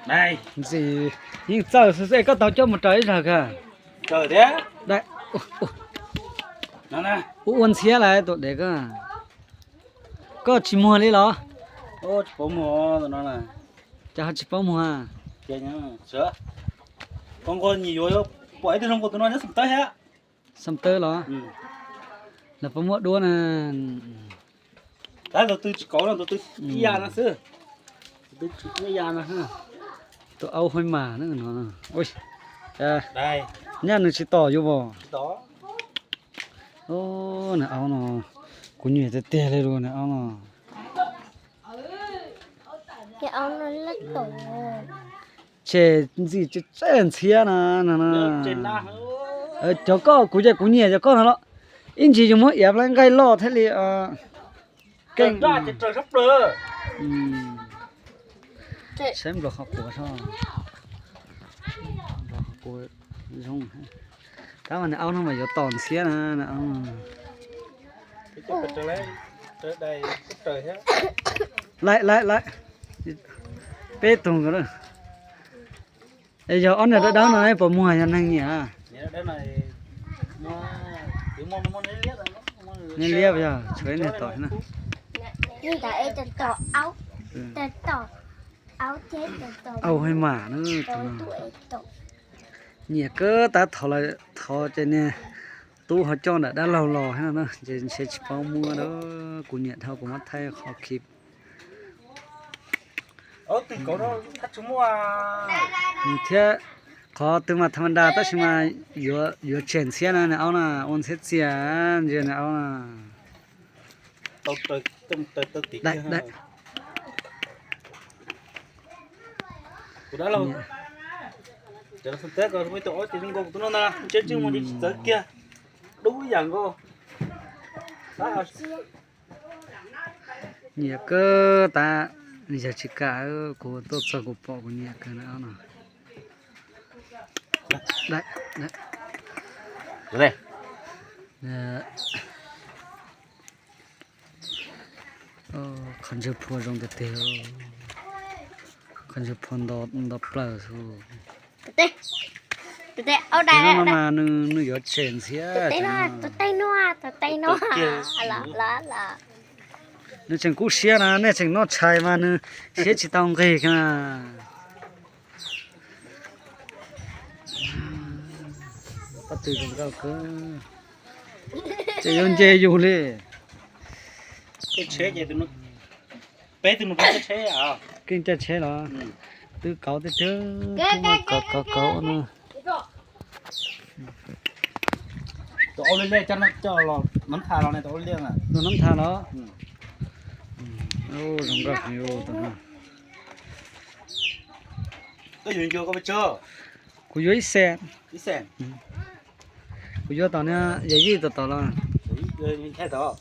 Ntxim, yeej txawj xwb xwb, koj tau coj mus raws ib zaug kawg. Ua ua ntxhiab lawm tus dev ko. Koj tsis muag li los? Ces ho tsis paub muag. Xam tawb los? Lawv puas muaj duab na? Tus twg tsis kauv no, tus twg ib yam no xwb. Tus twg tsis ib yam no. Tus aub hoob mas no. Nyaj nws tsis tom yus os. Nws aub no, kuv nyiam tiag tiag li lus nws aub no. Tshem ntxim tshem ntxhiab na. Cov koj kuv ces kuv nyiam cov koj no los. Ib ntsis yus muab iav nqaij loj thiaj li keej. Saib nplos qhov quav, nplos qhov quav zoo. Tab mas nws aub no mas yuav tom ntxhiab na. Laim laim laim, peb tug nkaus. Es yog ob niag dawb dawb no puas muag, yog neeg nyiam? Niag liab yog tshuav ib niag tom na. Aub hoob mas na. Nyiam kawg tab, thov ces niag tub ho coj nram dab laug los no ces ntshe tsis paub muab na. Kuv nyiam dhau kuv muab thaij qhov khi thiab. Qhov twg mas tham ma da tab sis mas yuav tshem ntxhiab na, nws aub na, ua ntxhiab txias ntsia nws aub na. Nyiam kawg tab, yog tsis kam kuv tuaj txog kuv pom kuv nyiam kawg na. Qhov ntswg phua zoo tiag tiag. Qhov ntswg phua nto plaws xwb. Tus no mas nws yuav tshem ntxhiab. Nws tseem kub siab na, nej tseem noj tshais mas nws siab tsis tau nqig na. Pob tw zoo nkauj kawg, tseem yuav nce yus li. Keej caij tsheb los? Twb kauv tiag tiag, kauv kauv kauv no. Tus aub liab liab coj los nab tha los ne, tus aub liab na. Los nab tha los? Zoo nkauj heev tus no. Koj yuav ncua koj pes tsawg? Kuv yuav ib xees. Ib xees. Kuv yuav tom no, yog yij tom tom los. Nthaij tom.